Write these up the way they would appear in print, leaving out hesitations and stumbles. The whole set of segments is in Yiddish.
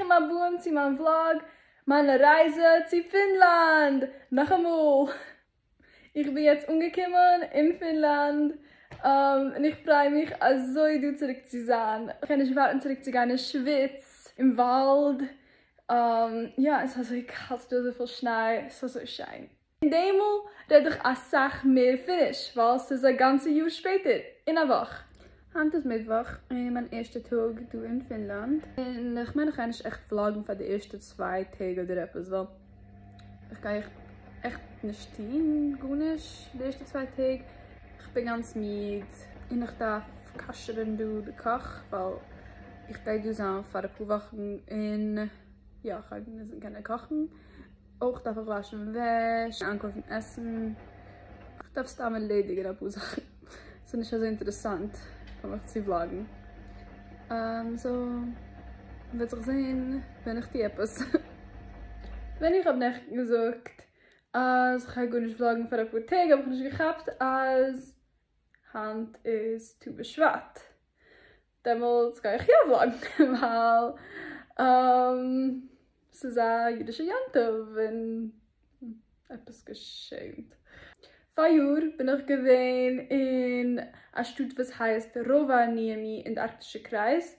ברוכים הבאים צו מיין vlog, מיין רייזע צו פינלאנד! נאכאמאל! איך בין יעצט אנגעקומען אין פינלאנד, און איך פריי מיך אזוי דא צוריק צו זיין. איך קען נישט ווארטן צוריק צו גיין אין שוויץ, אין וואלד, יא, עס איז אזוי קאלט, ס'איז דא אזויפיל שניי, עס איז אזוי שיין. און דעמאל רעד איך אסאך מער פיניש ווייל ס'איז א גאנצע יאר שפעטער, אין א וואך. היינט איז מיטוואך און מיין ערשטע טאג דא אין פינלאנד, און איך מיין איך גיי נישט עכט vlog ן פאר די ערשטע 2 טעג אדער עפעס ווייל איך גיי עכט נישט טון גארנישט די ערשטע 2 טעג, איך בין גאנץ מיד און איך דארף כשר'ן דא די קאך ווייל איך גיי דא זיין פאר אפאר וואכן און יא איך גיי מוזן קענען קאכן. אויך דארף איך וואשן וועש, איינקויפן עסן, איך דארף סתם ערלעדיגן אפאר זאכן, ס'איז נישט אזוי אינטערעסאנט פאר מיך צו vlog ן, so מ'וועט זיך זעהן ווען איך טו עפעס. ווען איך האב נעכטן געזאגט אז כ'גיי גארנישט vlog ן פאר אפאר טעג האב איך נישט געכאפט אז היינט איז ט"ו בשבט, דעמאלטס גיי איך יא vlog ן ווייל ס'איז א אידישע יום טוב און עפעס געשענט. פאריאר בין איך געווען אין א שטאט וואס הייסט ראוואניעמי אין די ארקטישע קרייז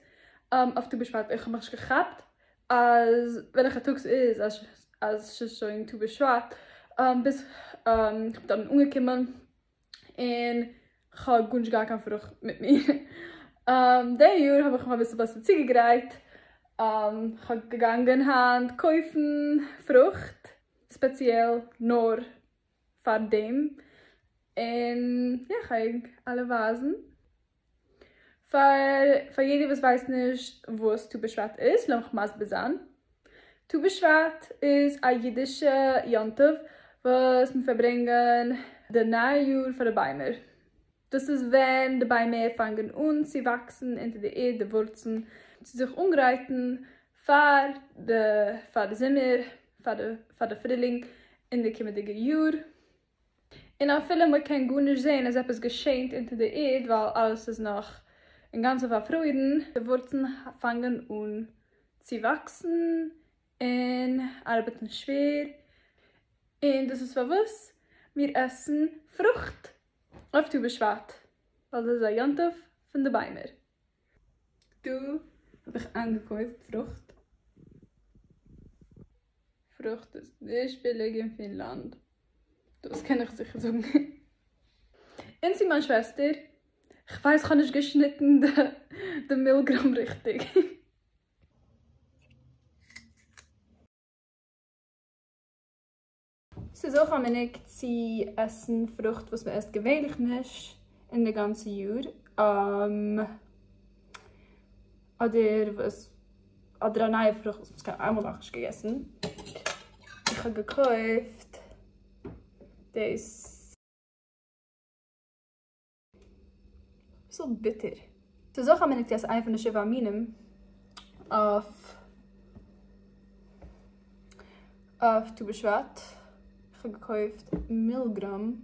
אויף ט"ו בשבט, איך האב מיך נישט געכאפט אז וועלכע טאג ס'איז אז ס'איז שוין ט"ו בשבט ביז כ'בין דארטן אנגעקומען און כ'האב גארנישט געהאט קיין פרוכט מיט מיר. די יאר האב איך מיך אביסל בעסער צוגעגרייט, כ'האב געגאנגען היינט קויפן פרוכט, ספעציעל נאר פאר דעם, און יא כ'גיי ענק אלע ווייזן. פאר פאר יעדער וואס ווייסט נישט וואס ט"ו בשבט איז, לאמיך מסביר זיין. ט"ו בשבט איז א אידישע יום טוב וואס מיר פארברענגען די נייע יאר פאר די ביימער. דאס איז ווען די ביימער פאנגען אן צו וואקסן אונטער די ערד, די ווארצן, צו זיך אנגרייטן פאר די פאר די זומער, פאר די פאר די פרילינג אין די קומענדיגע יאר. און אפילו מען קען גארנישט זעהן אז עפעס געשענט אונטער די ערד ווייל אלעס איז נאך אינגאנצן פארפרוירן, די ווארצן פאנגען אן צו וואקסן און ארבעטן שווער, און דאס איז פארוואס מיר עסן פרוכט אויף ט"ו בשבט, ווייל דאס איז א יום טוב פון די ביימער. דא האב איך איינגעקויפט פרוכט. פרוכט איז נישט ביליג אין פינלאנד, דאס קען איך זיכער זאגן. און צו מיין שוועסטער, כ'ווייס כ'האב נישט געשניטן די מילגרוים ריכטיג. ס'איז אויך א מנהג צו עסן פרוכט וואס מ'עסט געווענליך נישט אין די גאנצע יאר, אדער וואס אדער א נייע פרוכט וואס מ'האט קיין איינמאל נאכנישט געגעסן. איך האב געקויפט דאס. אביסל ביטער. ס'איז אויך א מנהג צו עסן איינע פון די שבעה מינים אויף אויף ט"ו בשבט. איך האב געקויפט מילגרוים.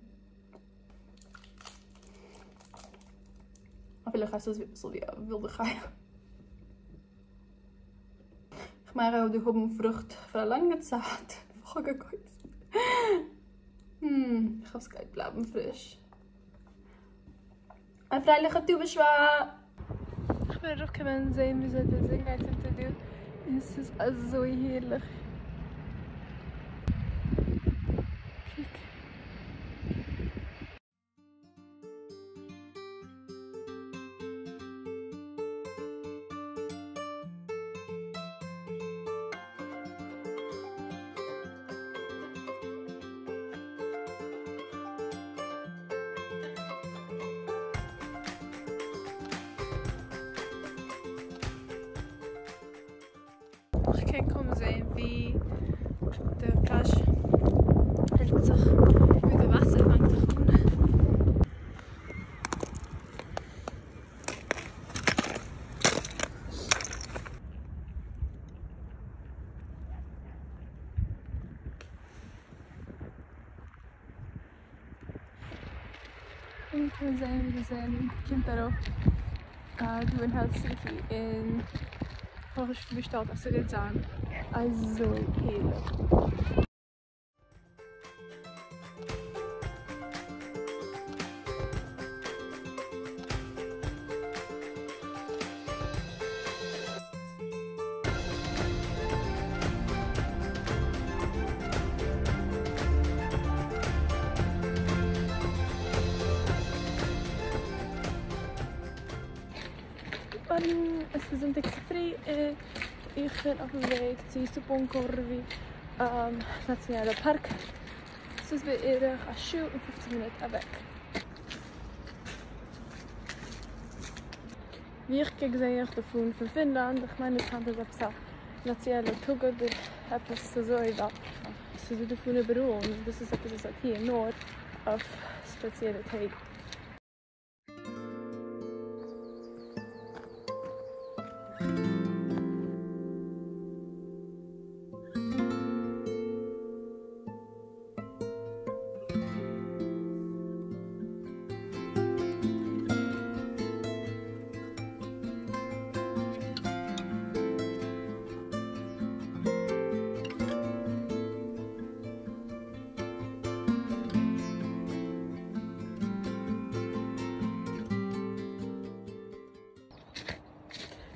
אפילו איך עס עס אביסל ווי א ווילדע חיה. כ'מיין איך גיי דא האבן פרוכט פאר א לאנגע צייט. כ'האב געקויפט. כ'האף ס'גייט בלייבן פריש. א פרייליכע ט"ו בשבט! איך בין אראפגעקומען זעהן וויאזוי די זון גייט אונטער דא, און ס'איז אזוי הערליך. קוק. איך קען קוים זעהן ווי די פלאזש ענדיגט זיך, ווי די וואסער פאנגט זיך אן. און קען זעהן ווי די זון קומט ארויף דא אין העלסינקי און. איך האב נישט פארגעשטעלט אז ס'גייט זיין אזוי הערליך. גוט מארגן, עס איז זונטאג צופרי און איך בין אויפן וועג צו Sipoonkorpi נאציאנאלע פארק, ס'איז בערך א שעה און פופצן מינוט אוועק. ווי איך קוק זעה איך די פאן פון פינלאנד, איך מיין אז היינט איז עפעס א נאציאנאלע טאג אדער עפעס אזוי ווייל ס'איז דא די פאן איבעראל און דאס איז עפעס וואס זיי טוען נאר אויף ספעציעלע טעג.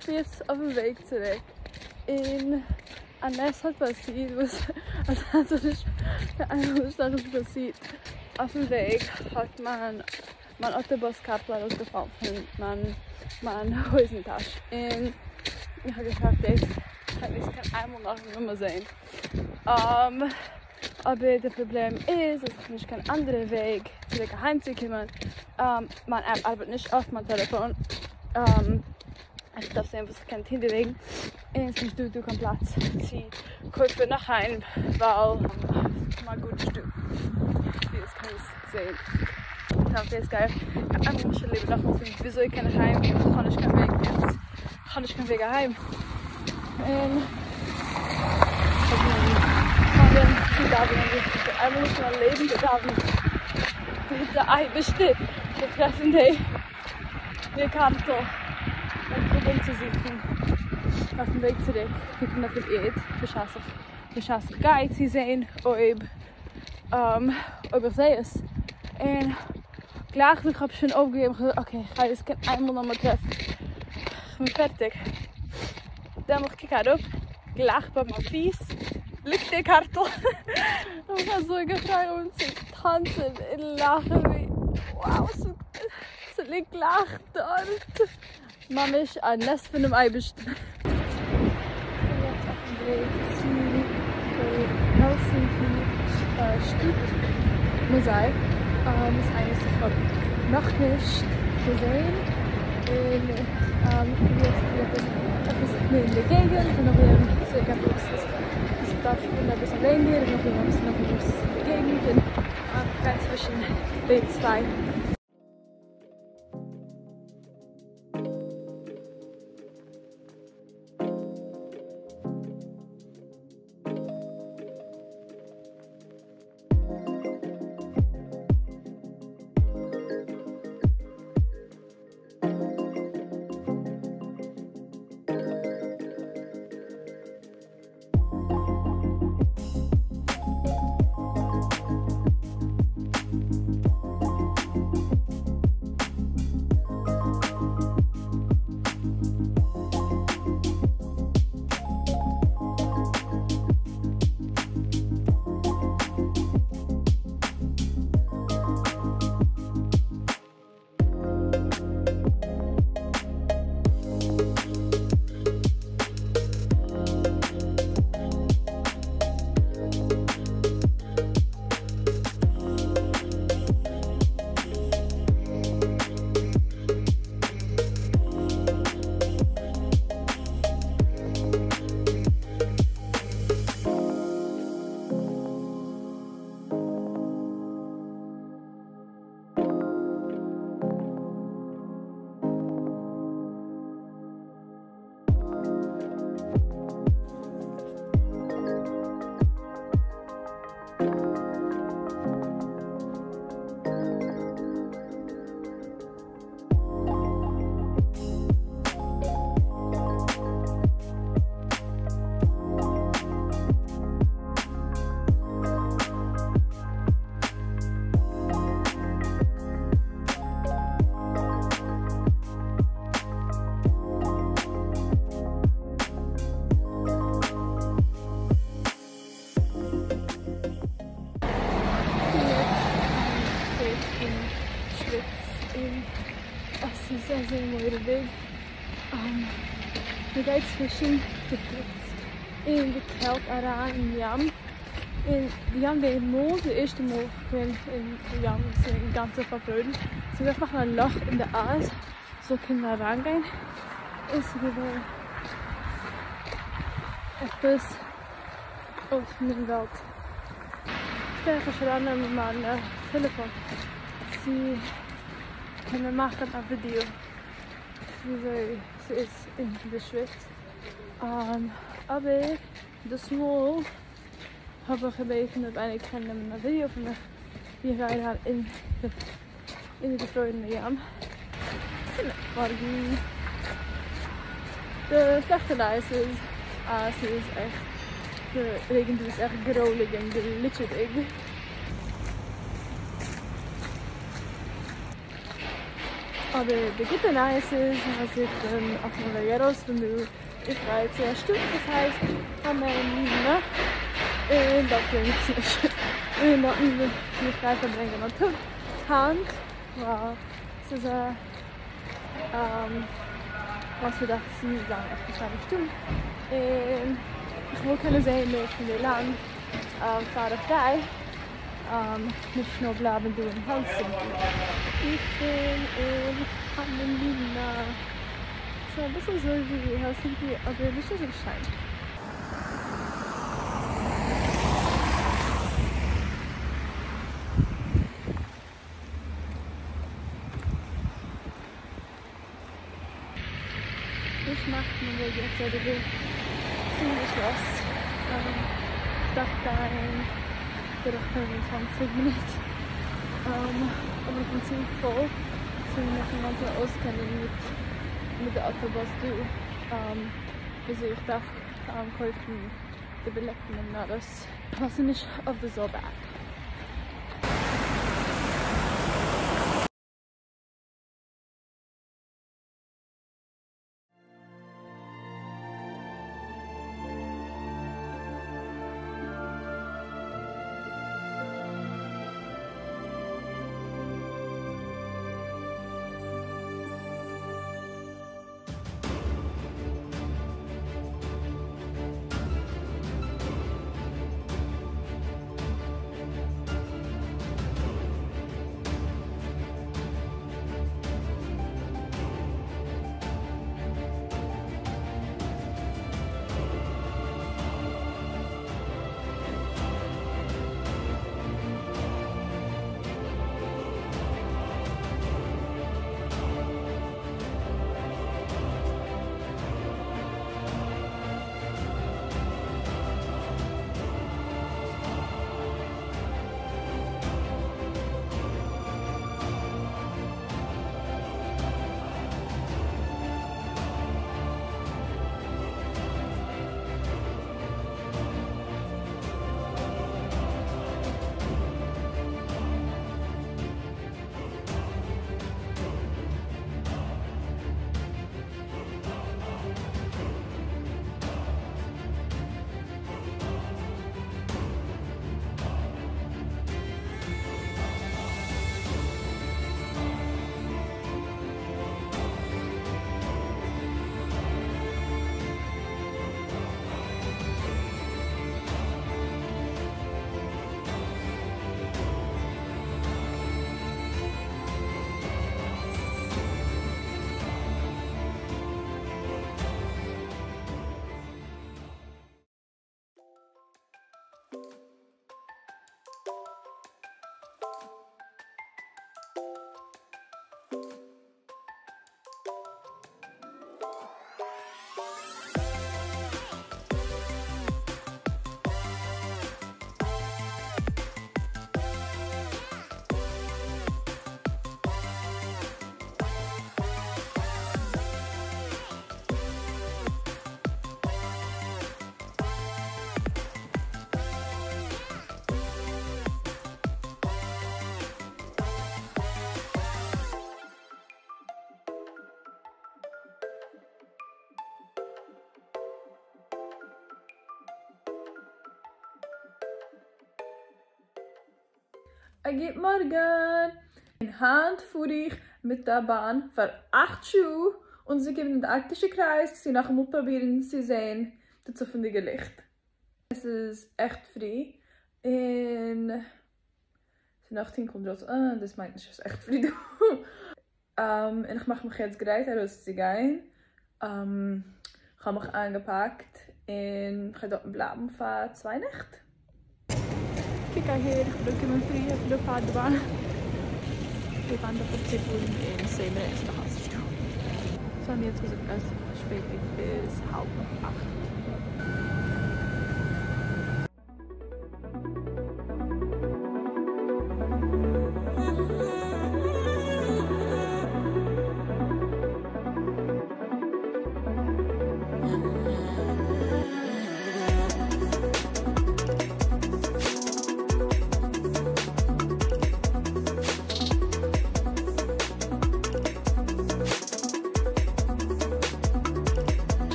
כ'בין יעצט אויפן וועג צוריק און א נס האט פאסירט וואס האט זיך נישט קיינמאל נישט נאכנישט פאסירט, אויפן וועג האט מיין מיין אוטובוס קארטל ארויסגעפאלן פון מיין מיין הויזן טאש און איך האב געטראכט דאס וועט נישט קיין איינמאל נאכאמאל זעהן, אבער די פראבלעם איז אז איך האב נישט קיין אנדערע וועג צוריק אהיים צו קומען, מיין עפפ ארבעט נישט אויף מיין טעלעפאן, איך דארף זעהן וואס איך קען טון דערוועגן, און ס'נישט דא דא קיין פלאץ צו קויפן נאך איין ווייל ס'איז כמעט גארנישט דא ווי עס קען זעהן. דארף דאס גיי איך איינמאל שוין לעבן נאכאמאל זעהן וויאזוי קען איך אהיים גיין, איך האב נישט קיין וועג יעצט, איך האב נישט קיין וועג אהיים, און איך האב אנגעפאנגען צו דאווענען ווי איך האב שוין איינמאל נישט אין מיין לעבן געדאווענט, בעט די אייבערשטער זאל טרעפן די די קארטל און פרובירן צו זוכן אויפן וועג צוריק קוקן אויף די ערד בשעת איך בשעת איך גיי צו זעהן אויב אויב איך זעה עס, און גלייך ווי כ'האב שוין אויפגעגעבן, כ'האב געזאגט אקעי כ'גיי עס קיין איינמאל נאכמאל טרעפן, כ'בין פערטיג, דעמאלט כ'קוק אראפ, גלייך ביי מיין פיס ליגט די קארטל, כ'האב מיך אזוי געפרייט און צו טאנצן און לאכן ווי wow ס'ליגט גלייך דארט, ממש א נס פונעם אייבערשטן. כ'בין יעצט אויפן וועג צו די העלסינקי שטאט מוזיי, דאס איז איינס וואס איך האב נאכנישט געזען, און איך פרוביר צו טון עפעס עפעס מער אין די געגענט, און נאכדעם צוריק עפעס וואס איך דארף און אביסל לענגער, און נאכדעם עפעס נאך וואס איז אין די געגענט, און כ'גיי צווישן די צוויי. און עס איז אזוי מורא'דיג, מען גייט צווישן די היץ און די קעלט אריין אין ים, און די ים די מאל, די ערשטע מאל איך בין אין די ים און ס'איז אינגאנצן פארפרוירן, ס'האט געדארפט מאכן א לאך אין די אייז זאל קענען אריינגיין, און ס'איז געווען עפעס אויף מיין וועלט. איך קען נישט ארייננעמען מיין טעלעפאן צו קענען מאכן א ווידיאו וויאזוי ס'איז אין די שוויץ, אבער דאס מאל האב איך געבעטן אויב איינער קען נעמען א ווידיאו פון מיך ווי איך גיי אריין אין די געפרוירענע ים. מארגן. די שלעכטע נייעס איז אז ס'איז עכט, די רעגן דא איז עכט גרויליג און גליטשעדיג. אבער די גוטע נייעס איז אז איך בין אויף מיין וועג ארויס פון דא, איך גיי צו א שטאט וואס הייסט האמענלינה, און דארט רעגנט עס נישט, און דארטן וואו איך גיי פארברענגען מיין טאג היינט, ווייל ס'איז א ווייל ס'דארף צו זיין עכט א שיינע שטאט, און איך וויל קענען זעהן מער פון די לאנד פאר איך גיי. נישט נאר בלייבן דא אין העלסינקי. איך בין אין האמענלינא. ס'איז אביסל אזוי ווי העלסינקי אבער נישט אזוי שיין. איך מאך מיין וועג יעצט אריבער צו די שלאס, איך דארף גיין בערך 25 מינוט, אבער איך בין צו פויל צו מיך אינגאנצן אויסקענען מיט מיט די אוטובוס דא, וויאזוי איך דארף קויפן די בילעטן און אלעס, ווייל ס'איז נישט אויף די זעלבע עפפ. א גוט מארגן! און היינט פאר איך מיט א באן פאר אכט שעה אנצוקומען אין די ארקטישע קרייז צו נאכאמאל פרובירן צו זען די צפונדיגע ליכט. עס איז עכט פרי און ס'איז נאך טונקל דרויסן, אה דאס מיינט נישט אז ס'איז עכט פרי דא. און איך מאך מיך יעצט גרייט ארויסצוגיין, כ'האב מיך איינגעפאקט און כ'גיי דארטן בלייבן פאר צוויי נעכט. קוק אהער, איך בין אנגעקומען פרי אפילו פאר די באן. די באן דארף אפצופארן אין צען מינוט, ס'איז נאך אלץ נישטא. זיי האבן יעצט געזאגט אז ס'פארשפעטיגט ביז האלב נאך אכט.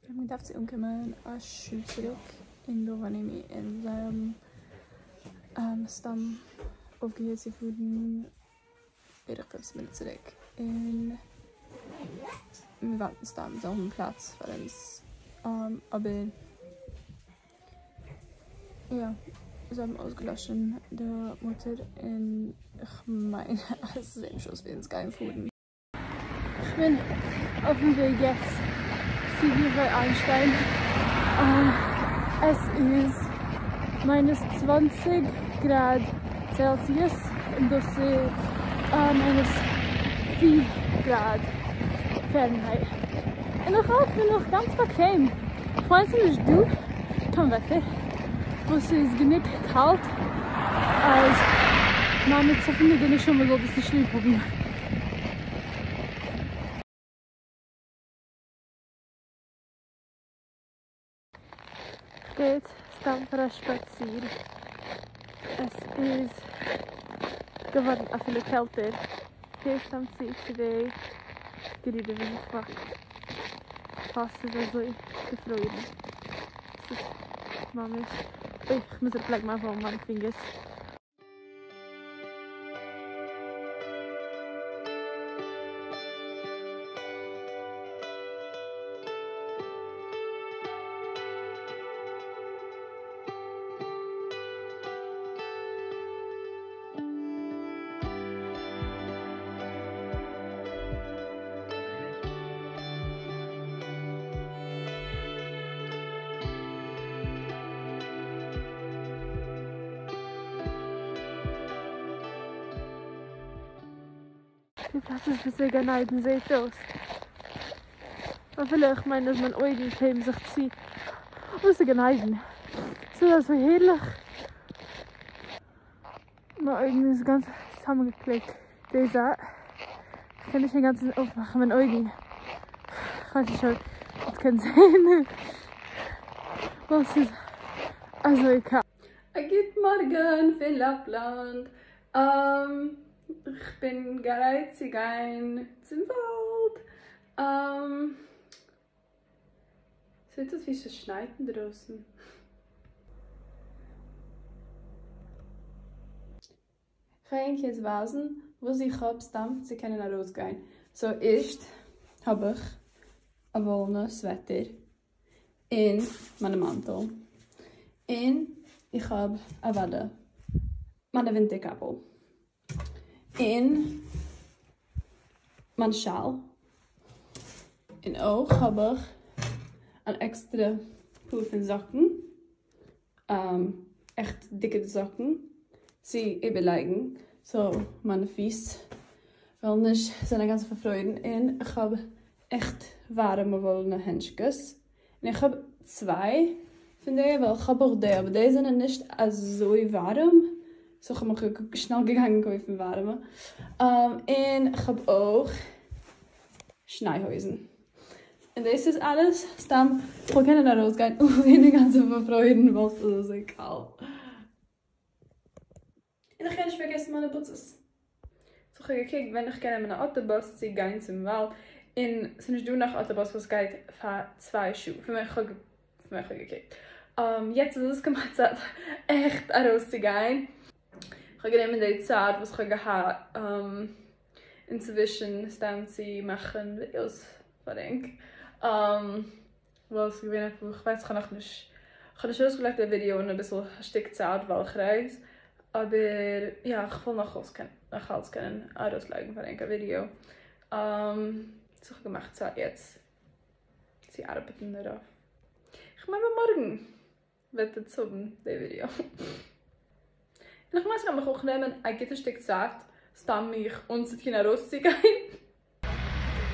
מיר האבן געדארפט צו אנקומען א שעה צוריק אין ראוואניעמי און זיי האבן סתם אויפגעהערט צו פארן בערך פופצן מינוט צוריק און מיר ווארטן סתם זיי האבן פלאץ פאר אונז אבער יא זיי האבן אויסגעלאשן די מאטאר און כ'מיין אז ס'זעט נישט אויס ווי אונז גייען פארן. כ'בין אויפן וועג יעצט צו ווי כ'גיי איינשטיין, עס איז מיינוס צוואנציג גראד צעלסיוס און דאס איז מיינוס פיר גראד פערנהייט, און נאך אלץ בין איך גאנץ באקוועם, כ'מיין ס'איז נישט דא קיין וועטער וואס איז גענוג קאלט אז מיין צפונדיגע נשמה זאל דאס נישט ליב האבן. כ'גיי יעצט סתם פאר א שפאציר, עס איז געווארן אפילו קעלטער, כ'הער סתם צו צו די גערודער ווען איך וואק, ווייל ס'איז אזוי געפרוירן, ס'איז ממש, אוי כ'מוז אראפלייגן מיין פאון מיינע פינגערס. די פלאץ איז וויאזוי גן עדן זעהט אויס. אפילו איך מיין אז מיין אויגן קלעבן זיך צו. וואס איז גן עדן? ס'איז אזוי הערליך. מיין אויגן איז גאנץ צוזאמגעקלעבט די זייט. איך קען נישט אינגאנצן אויפמאכן מיין אויגן. כ'ווייס נישט אויב עטס קענט זעהן. ווייל ס'איז אזוי קאלט. א גוט מארגן פון לאפלאנד. איך בין גרייט צו גיין צום וואלד. ס'זעט אויס ווי ס'שנייט אינדרויסן. כ'גיי ענק יעצט ווייזן וואס איך האב סתם צו קענען ארויסגיין. סאו ערשט האב איך א וואלענע סוועטער און מיינע מאנטל, און איך האב אוודאי מיינע ווינטער קאפל, און מיין שאל, און אויך האב איך אן עקסטערע פאר פון זאקן, עכט דיקע זאקן צו איבערלייגן סאו מיינע פיס וועלן נישט זיין אינגאנצן פארפרוירן, און איך האב עכט ווארעמע וואלענע הענטשקעס, און איך האב צוויי פון די ווייל איך האב אויך די אבער די זענען נישט אזוי ווארעם סאו איך האב מיך שנעל געגאנגען קויפן ווארעמע, און איך האב אויך שניי הויזן. און דאס איז אלעס סתם כ'זאל קענען ארויסגיין אן ווערן אינגאנצן פארפרוירן ווייל ס'איז אזוי קאלט. און איך קען נישט פארגעסן מיינע בוטסעס. סאו כ'האב געקוקט ווען איך קען נעמען א אוטובוס צו גיין צום וואלד, און ס'איז נישט דא נאך אוטובוס וואס גייט פאר צוויי שעה פון ווען כ'האב געקוקט. יעצט איז עס כמעט צייט עכט ארויסצוגיין. כ'האב גענומען די צייט וואס כ'האב געהאט אינצווישן סתם צו מאכן ווידיאוס פאר ענק. ווייל ס'איז געווען אפאר, כ'ווייס כ'האב נאכנישט, כ'האב נישט ארויסגעלייגט א ווידיאו אין אביסל א שטיק צייט ווייל כ'רייז, אבער יא כ'וויל נאכאלץ קענען ארויסלייגן פאר ענק א ווידיאו. סאו כ'האב געמאכט צייט יעצט צו ארבעטן דערויף. כ'מיין ביי מארגן וועט עטס האבן די ווידיאו. און כ'מיין ס'גייט מיך אויך נעמען א גוטע שטיק צייט סתם מיך אנצוטון ארויסצוגיין.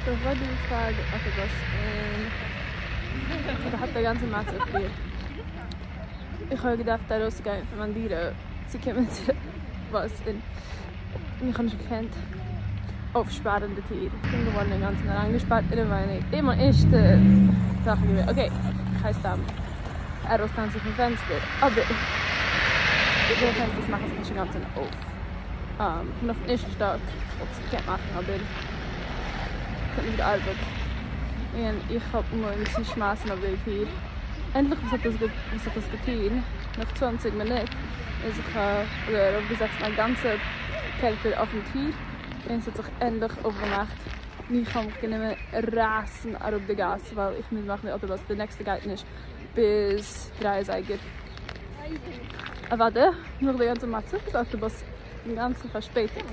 סאו איך ווארט דא פאר די אוטובוס און איך האב געהאט א גאנצע מצב פריער. איך האב געדארפט ארויסגיין פון מיין דירה צו קומען צו די באס און איך האב נישט געקענט אויפשפארן די טיר. איך בין געווארן אינגאנצן אריינגעשפארט אינעווייניג און מיין ערשטע זאך איז געווען okay איך גיי סתם ארויסטאנצן פון פענסטער אבער די פענסטערס מאכן זיך נישט אינגאנצן אויף. איך בין אויפן ערשטן שטאק איך וואלט עס געקענט מאכן אבער עס האט נישט געארבעט און איך האב אנגעהויבן צו שמייסן אויף די טיר. ענדליך וואס האט עס וואס האט עס געטון נאך צוואנציג מינוט איז איך האב ארויפגעזעצט מיין גאנצע קערפער אויפן טיר און ס'האט זיך ענדליך אויפגעמאכט און איך האב מיך גענומען רייסן אראפ די גאס ווייל איך מוז מאכן די אוטובוס די נעקסטע גייט נישט ביז דריי אזייגער. אוואדע נאך די גאנצע מצב איז די אוטובוס אינגאנצן פארשפעטיגט.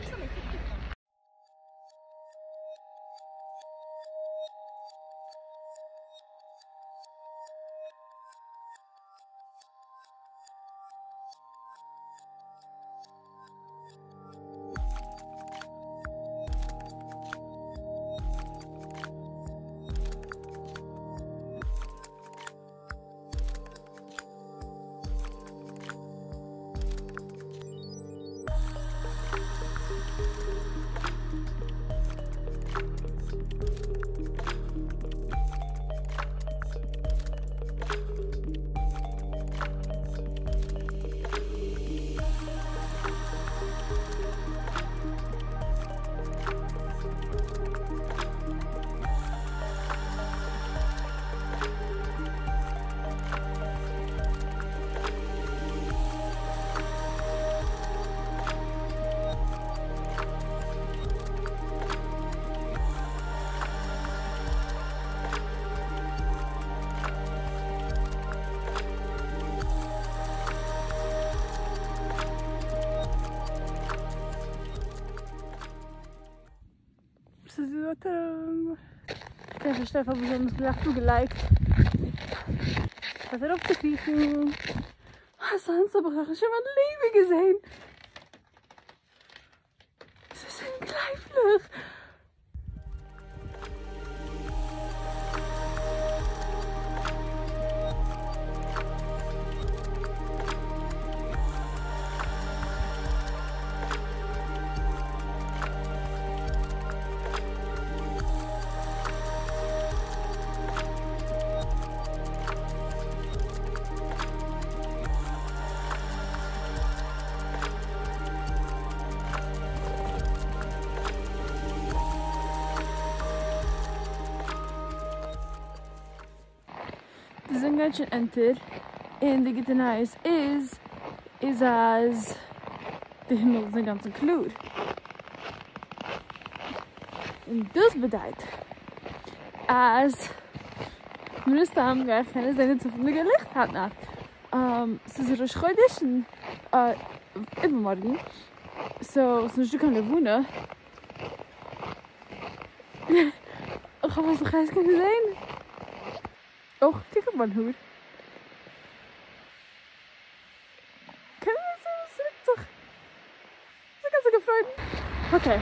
ס'איז דא כ'קען נישט פארשטיין פארוואס זיי האבן עס גלייך צוגעלייגט. כ'וועל ארויפצוקריכן. אזאנס האב איך נאכנישט אין מיין לעבן געזען. ס'איז אומגלויבליך! די זון גייט שוין אונטער, און די גוטע נייעס איז, איז אז די הימל איז אינגאנצן קלאר. און דאס באדייט אז מן הסתם גיי איך קענען זען די צפונדיגע ליכט היינט נאכט. ס'איז ראש חודש און איבערמארגן, סאו ס'איז נישטא קיין לבנה. איך האף אז איך גיי עס קענען זען. אויך קוק אויף מיין האר. קען מען זען ווי ס'רוקט זיך? ס'איז גאנץ געפרוירן. okay,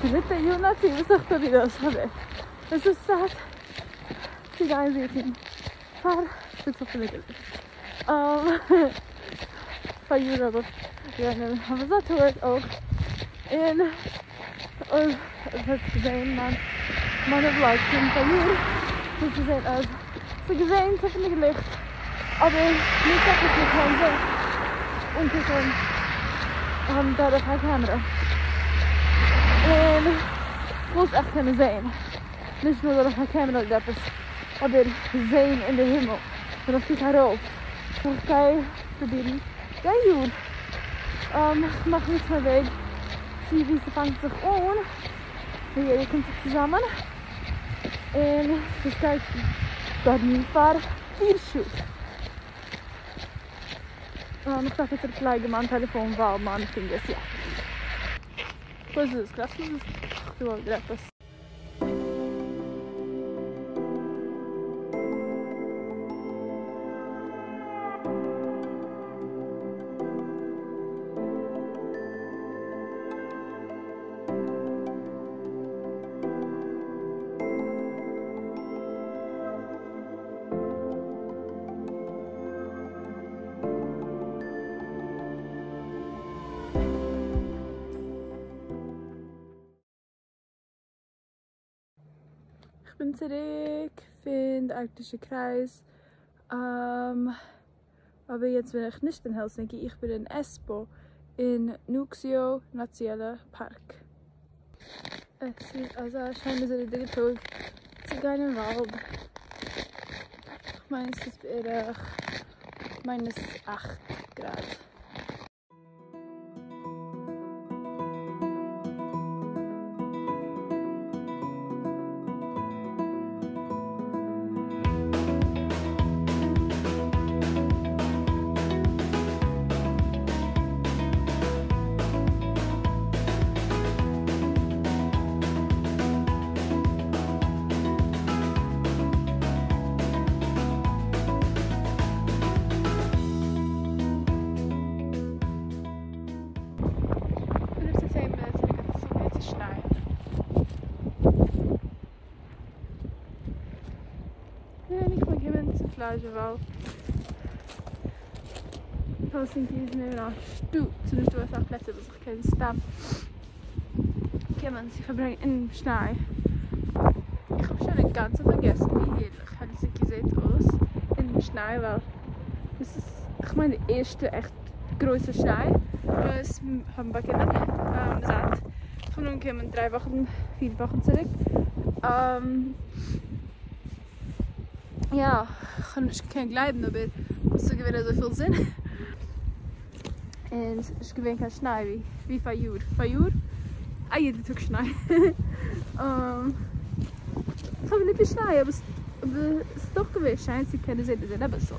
דריטע יאר נאצי וואס איך פרוביר דאס אבער עס איז צייט צו גיין זוכן פאר די צפונדיגע ליכט. פאריאר האב איך געגאנגען אויף אזא טור אויך און אויב איר האט געזען מיין מיינע vlogs פון פאריאר וועט איר זען אז ס'איז געווען צפונדיגע ליכט אבער נישט עפעס מ'קען זיך אנקוקען דורך א קעמרע און כ'וויל עס עכט קענען זען נישט נאר דורך א קעמרע אדער עפעס אבער זען אין די הימל ווען איך קוק ארויף. איך גיי פרובירן די יאר. איך מאך יעצט מיין וועג צו וואו ס'פאנגט זיך אן, וואו יעדער קומט זיך צוזאמען, און דאס גייט דויערן פאר פיר שעה. איך דארף יעצט אראפלייגן מיין טעלעפאן ווייל מיין פינגערס, יא. וואס איז דאס? דא אדער עפעס? איך בין צוריק פון די ארקטישע קרייז, אבער יעצט בין איך נישט אין העלסינקי, איך בין אין עספא אין נוקסיו נאציאלע פארק. עס איז אזא שיינע זונידיגע טאג צו גיין אין וואלד, כ'מיין עס איז בערך מיינוס אכט גראד. פינף צו צען מינוט צוריק האט עס אנגעהויבן צו שנייען. און איך בין געקומען צו פלאזשע ווייל העלסינקי איז מער א שטאט, ס'איז נישטא אסאך פלעצער וואס איך קען סתם קומען צו פארברענגען אין שניי. איך האב שוין אינגאנצן פארגעסן ווי הערליך העלסינקי זעט אויס אין שניי ווייל דאס איז כ'מיין די ערשטע עכט גרויסע שניי וואס מיר האבן באקומען זייט כ'בין אנגעקומען דריי וואכן פיר וואכן צוריק. יא, כ'האב נישט געקענט גלייבן אבער ס'איז געווען אזויפיל זון און ס'איז נישט געווען קיין שניי ווי ווי פאריאר, פאריאר א יעדע טאג שניי. כ'האב ליב די שניי אבער ס'איז דאך געווען שיין צו קענען זען די זון אביסל.